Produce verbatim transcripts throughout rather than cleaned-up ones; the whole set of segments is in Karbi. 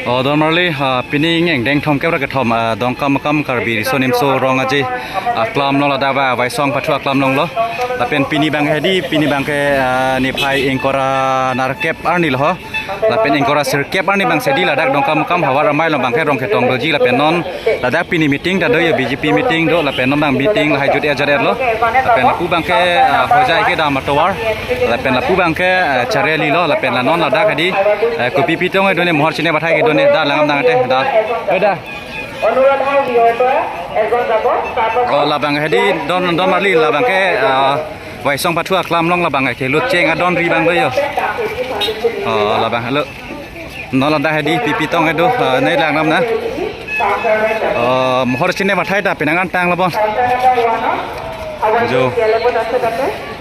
O, don marli, ah, pining engdeng thomkep ra kethom, ah, Dongkamukam Karbi Riso Nimso Rong Aje aklam along, ladak ba Waisong Pathu aklam along lo. Lapen pini abang hedi, pini abang ke, ah, niphai ingkoi ra nerkep arni lo ho. Lapen ingkoi ra sirkep arni abang si hedi ladak Dongkamukam havar amei along abang ke rong ketong doji, lapen non ladak pini meeting ta do yo, B J P meeting do, lapen non abang meeting lahai jut-et jat-et lo. Lapen lapu abang ke, ah, Hojai kedam atovar. Lapen lapu abang ke, ah, Chareli lo, lapen la non ladak hedi, eh, kopi pitong do ne, mohor chinibathai kedo ne, dak langdam nangte, dak. Oi, dak. Anuradha ভিয়ৰ পৰা এজন যাব, তাৰ পাছত অ, labang hedi don, don marli, labang ke, ah, Waisong Pathu aklam along labang ke lut cheng adon ri abang lo yo. O, labang helo. Non ladak hedi pipi tong edo, ah, ne langdam nang. O, mohor chinibathai ta penang antang labon. Jo.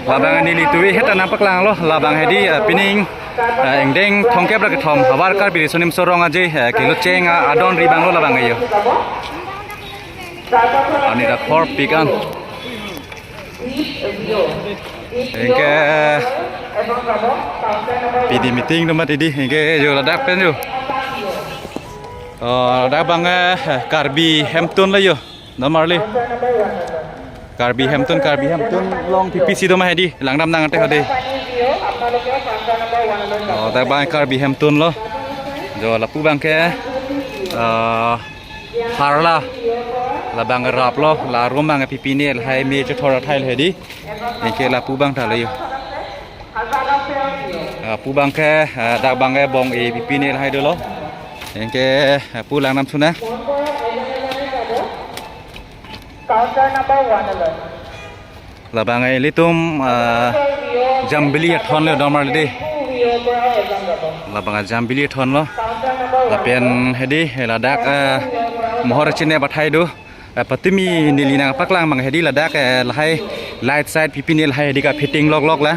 Labang neli tuvi heta nangpaklang lo, labang hedi, ah, pining, ah, engdeng thomkep ra kethom havar Karbi Riso Nimso Rong Aje, ah, kelut cheng, ah, adon ri abang lo labang yo. Ani dak khor pik an. Anke pini meeting do mati di, anke jo ladak pen jo. O, ladak abang, eh, Karbi Hemtun lo yo, don marli. Karbi Hemtun, Karbi Hemtun along pipi si do ma hedi, langdam nangte hedi. O, dak abang Karbi Hemtun lo. Jo lapu abang ke, eh, Harla, labang rap lo, la arum abang pipi ne lahai me chethor athai lo hedi. Anke lapu abang ta lo yo. Ah, pu abang ke, ah, dak abang ke bong-e pipi ne lahai dolo. Anke, ah, pu langdam thu nang. Counter number one alert. Labang ilitum, ah, Jambili athon lo don marli di. Labang Jambili athon lo. Lapen hedi ladak, ah, mohor chinibathai do. Ah, patumi neli nangpaklang abang hedi ladak, ah, lahai light side pipi ne lahai hedi ka fitting lok lok la.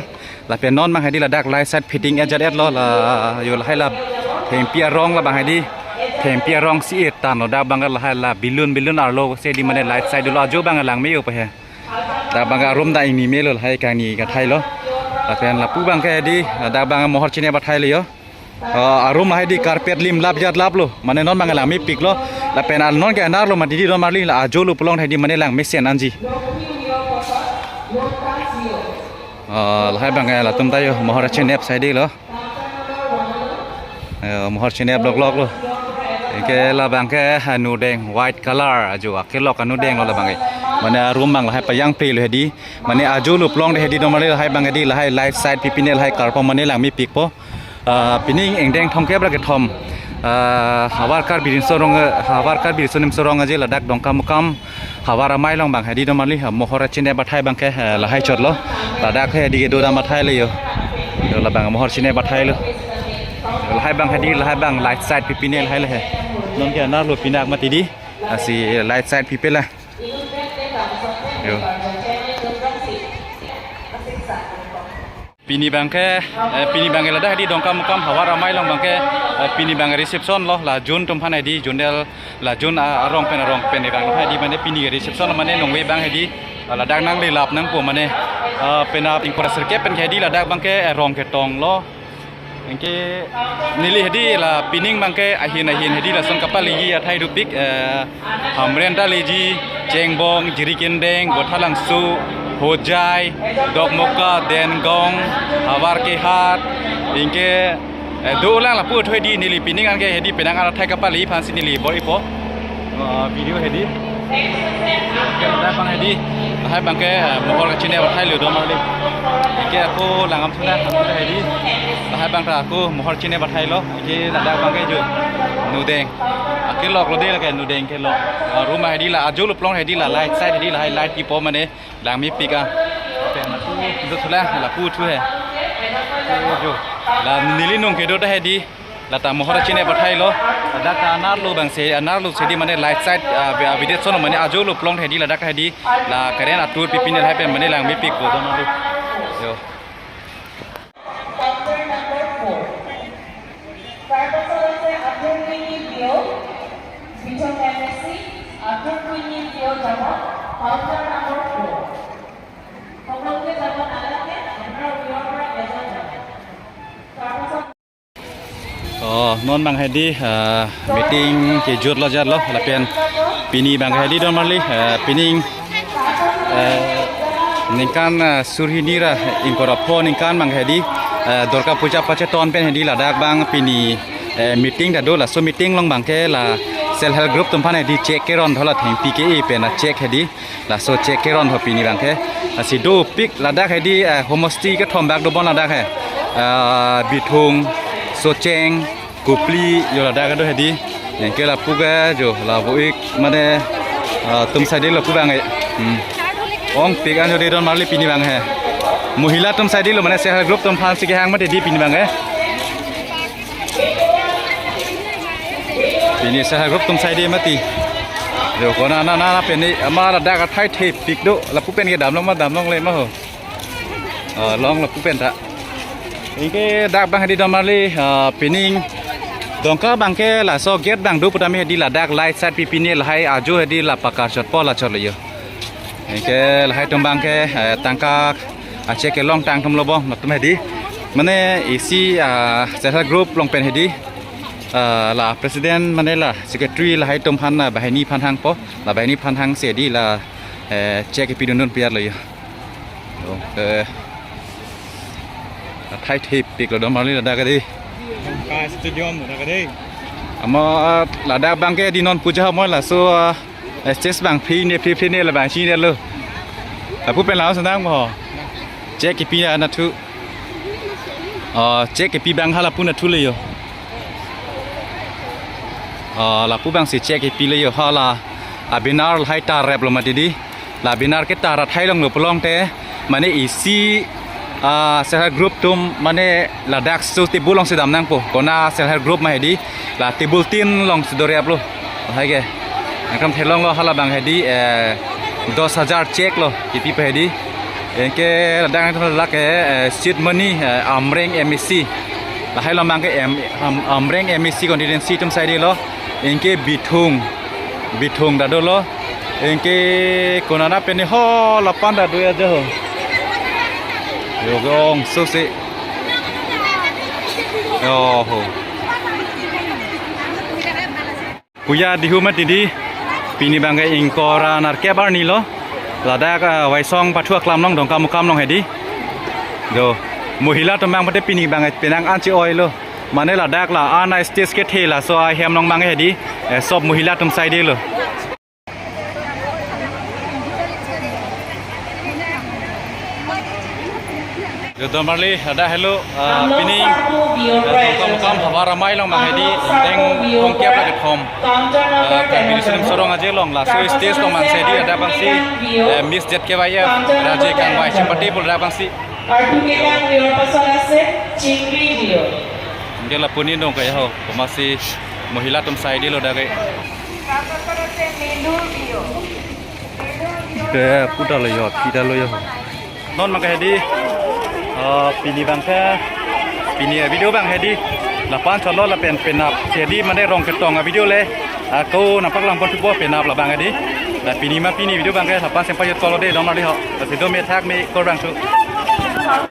Lapen non abang hedi ladak light side fitting et jat-et lo la, yo lahai la thengpi arong labang hedi. Thengpi arong si-et tan lo, dak abang lahai la balloon balloon arlo si hedi mane light side lo, ajo abang langme yo pa he. Dak abang arum ta ingni me lo, lahai kangni kathai lo. Lapen lapu abang ke hedi, dak abang mohor chinibathai lo yo. Ah, arum lahai di carpet lim lap jat lap lo. Mane non abang langme pik lo. Lapen al non ke anar lo mati di don marli, la ajo lo pulote hedi mane langmesen anji. Ah, lahai abang latum ta yo mohor chinep sai di lo. Eh, mohor chinep lok lok lo. Anke labang ke, ah, nudeng white color ajo akelok anudeng lo labang ke. Mane arum abang lahai pajangpre lo hedi. Mane ajo lo pulote hedi don marli lahai abang hedi lahai light side pipi ne lahai karpo mane langme pikpo. Ah, pining engdeng thomkep ra kethom, ah, havar Karbi Riso Rong, havar Karbi Riso Nimso Rong Aje ladak Dongkamukam havar amei along abang hedi don marli, ah, mohor chinibathai abang ke, ah, lahai chot lo. Ladak hedi kedo dam athai lo yo. Yo labang mohor chinibathai lo. Lahai abang hedi lahai abang light side pipi ne lahai lo he. Non ke anar lo pinak mati di. Lasi light side pipe la. Yo. Pini abang ke, eh, pini abang ke ladak hedi Dongkamukam havar amei along abang ke, eh, pini abang reception lo, la Jun atum aphan hedi, Jun del, la Jun, ah, arong pen arong pen abang hedi mane pini reception lo mane nongve abang hedi, ah, ladak nanglelap nangpo mane, ah, penap ingkoi ra sirkep pen ke hedi ladak abang ke, eh, rong ketong lo. Anke neli hedi la pining abang ke ahin ahin hedi lason kapaleji athai dopik, eh, Hamren ta leji, Chengbong, Jirikindeng, Bothalangso, Hojai, Dokmoka, Dengong, Havarkehat, anke, eh, dolang lapu athoi di neli pining anke hedi penang athai kapale aphansi neli bor-ipo. Ah, video hedi. Anke ladak abang hedi. Lahai abang ke, eh, mohor kachinep athai lo don marli. Anke ako langdam thu nang, ako hedi. Lahai abang ta ako mohor chinep athai lo. Anke ladak abang ke jo nudeng. Akelok lo de lake nudeng kelok. Ah, arum hedi la ajo lo pulote hedi la light side hedi lahai light pipo mane langme pik a. Pen lapu do thula lapu thu he. Jo. La neli nung kedo ta hedi. Lata mohor chinep athai lo. Ladak ta anar lo abang si, anar lo si hedi mane light side, ah, be-, abidet sono mane ajo lo pulote hedi ladak hedi. La current atur pipi ne lahai pen mane langme pikpo don marli. Yo. Counter number four. Counter number four. সকলোকে যাব নালাগে, আপোনাৰ ওচৰৰ পৰা এজন যাব। তাৰপাছত অ, Non abang hedi, ah, meeting kejut lo jat lo, lapen pini abang hedi don marli, ah, pining, ah, ningkan, ah, surhini ra ingkoi ra pho ningkan abang hedi, ah, Durga Puja pacheton pen hedi ladak abang pini, eh, meeting ta do, laso meeting along abangke la self help group atum aphan hedi check keron tho, la thengpi ke-e pen a check hedi. Laso check keron tho pini abangke. Lasi dopik ladak hedi, eh, homosti kethom bak dobom ladak he. Eh, Bithung, Socheng, Kopili, jo ladak kedo hedi. Anke lapu ke jo, la vo-ik mane, eh, atum saidelo lapu abang he. Hmm. Ongpik an jo de don marli pini abang he. Mohila atum saidelo mane self help group atum aphansi kehang mati di pini abang he. Pini self help group atum saide mati. Jo konat nana pini ama ladak athai thepik do, lapu pen kedam long ma dam longle ma ho. Ah, long lapu pen ta. Anke dak abang hedi don marli, ah, pining Dongka abangke laso gate abang do putame hedi ladak light sat pi pine lahai ajo hedi la pakar chotpo la chotlo jo. Anke lahai atum abangke, eh, tangka a check kelong tang atum lo bom, latum hedi. Mane isi, ah, self help group along pen hedi, ah, la president mane la secretary lahai atum aphan, ah, banghini aphan hangpo, la banghini aphan hangsi hedi la, eh, check kepidun dun pi-arlo jo. Okay. Athai thepik lo don marli ladak hedi. Ka stadium ladak hedi. Ama ladak abangke hedi non puja mo laso, ah, stage abang free ne free free ne la abang chinine lo. Lapu pen la-an si nang mo. Check kepi anatthu. Ah, check kepi abang hala pu anatthu le jo. Ah, lapu abangsi check kepilo jo, hala a banner lahai tarrep lo mati di. La banner ke tarrep athai longlo pulote mane isi, ah, self help group atum mane ladak so table alongsi dam nangpo. Konat self help group ma hedi la table tin alongsi doreplo. Lahai ke. Nangkam thelonglo hala abang hedi, eh, dos hajar check lo kepipo hedi. Anke ladak nangtum lake, eh, seed money, eh, Amreng M A C. Lahai along abangke M, Am-, Amreng M A C constituency atum saidelo. Anke Bithung, Bithung ta dolo. Anke konat pen ne ho lapan ta do ya jo ho. Jo ongso si. Jo ho. Puja Dihu mati di, pini abangke ingkoi ra nerkep arni lo. Ladak, ah, Waisong pathu aklam along Dongkamukam along hedi. Jo, mohila atum abang mate pini abangke penang an che-oilo. Mane ladak la-an a stage kethe laso ahem along abang hedi, eh, sob mohila atum saidelo. Jo don marli, hadak helo, ah, pining, ah, Dongkamukam havar amei along abang hedi, deng kongkep lake thom. Ah, Karbi Riso Nimso Rong Aje along, laso stage along abangsi hedi, hadak abangsi, eh, Miss Z K Y F, Raje Kangvai Chempati pul hadak abangsi. Artu kelang viewer pasal ase, chingri viewer. Anke lapu ni nong kaya ho, pemasi mohila atum saidelo dak ke. Ke puta lo jo, pita lo jo. Non abangke hedi, eh, pini abangke, pini video abang hedi, lapu-an chotlo lapen penap, hedi mane rong ketong a video le, ako nangpaklang pon thupo penap labang hedi. La pini ma pini video abangke lapu-an sempajut kolo de, don marli ho. Lasi do me thak me kor abang thu.